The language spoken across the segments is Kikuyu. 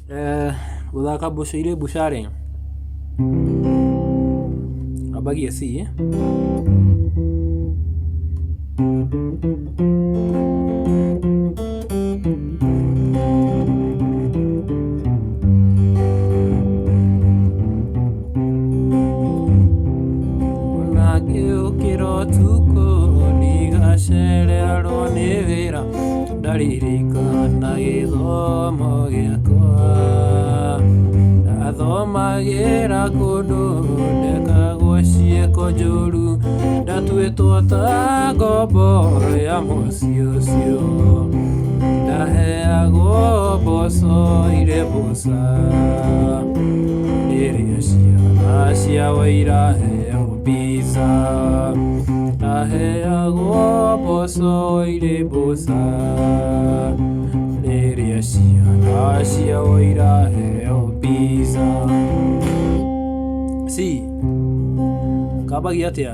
Gũthaka mboco irĩ mbuca-rĩ, wambagia C, ona ngĩũkĩra ũtukũ ndigacererwo nĩ wĩra, ndaririkana gĩthomo gĩakwa. Ndathomagĩra kũndũ ndekagwo ciĩko njũru, ndatuĩtwo ta ngombo ya mũciĩ ũcio. Ndaheagwo mboco irĩ mboca, rĩrĩa ciana ciao iraheo pizza. Ndaheagwo mboco irĩ mboca, rĩrĩa ciana ciao iraheo pizza. C. Kambagia atĩa?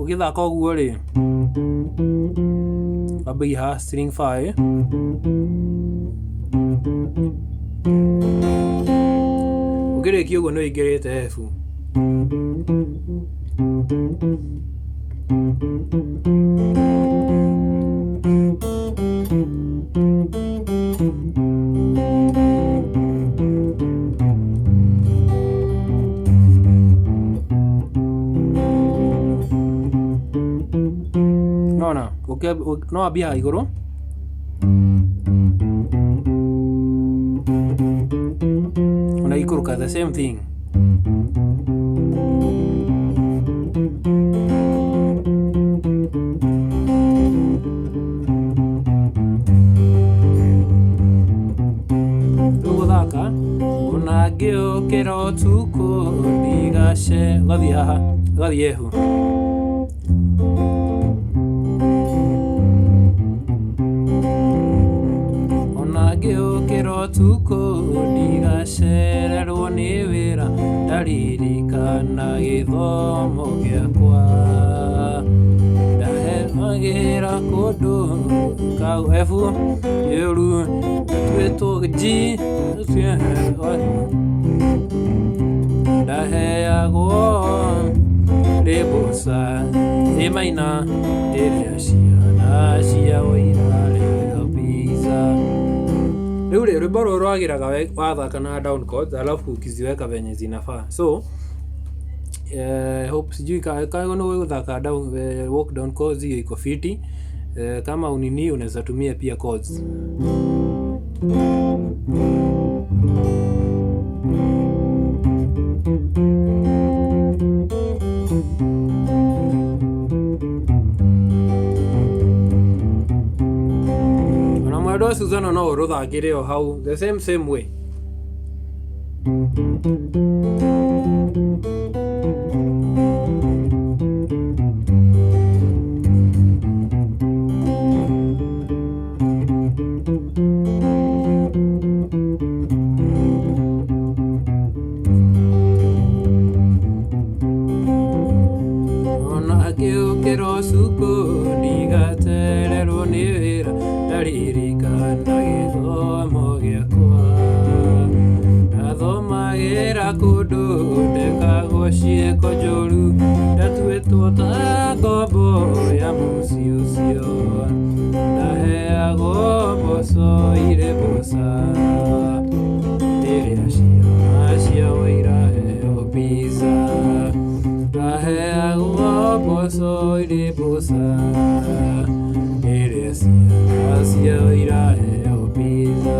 Ũgĩthaka ũguo rĩ, wambagia haha string 5, ũkĩrĩkia ũguo nĩ ũingĩrĩte F. Nona, no wambie haha igũrũ. Ona ikũrũka the same thing. Rĩu gũthaka ona ngĩũkĩra ũtukũ ndigace, ũgathiĩ haha, ũgathiĩ F. Ona ngĩũkĩra ũtukũ ndigacererwo nĩ wĩra, ndaririkana gĩthomo gĩakwa. Ndahemagĩra kũndũ kau F ĩũru, ndatuĩtwo G, ndaheagwo rĩmboca ĩ maina rĩrĩa ciana ciao irarĩo pizza. Rĩu rĩ, rwĩmbo rũrũ rwagĩraga wathaka na down chords alafu ukiziweka venye zinafaa. So hope sijui kama ni gũthaka down, walk down chords hiyo iko fiti. Kama unini unaweza tumia pia chords. Ona mwendwa Suzana no ũrũthakĩre o hau the same same way. Ona ngĩũkĩra ũtukũ ndigacererwo nĩ wĩra, ndaririkana gĩthomo gĩakwa. Ndathomagĩra kũndũ ndekagwo ciĩko njũru, ndatuĩtwo ta ngombo ya mũciĩ ũcio. Ndaheagwo mboco irĩ mboca, rĩrĩa ciana ciao iraheo pizza. Ndaheagwo mboco irĩ mboca, rĩrĩa ciana ciao iraheo pizza.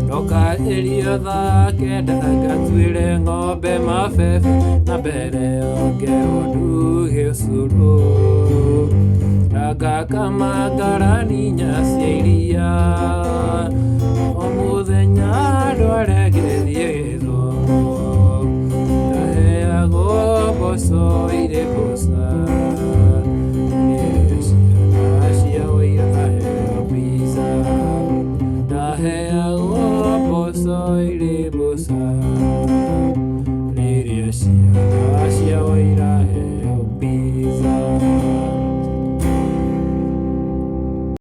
Ndoka irio thaa kenda ngatuĩre ng'ombe mabebe, na mbere ongerwo nduge ũcũrũ. Na ngakama ngarani inya cia iria.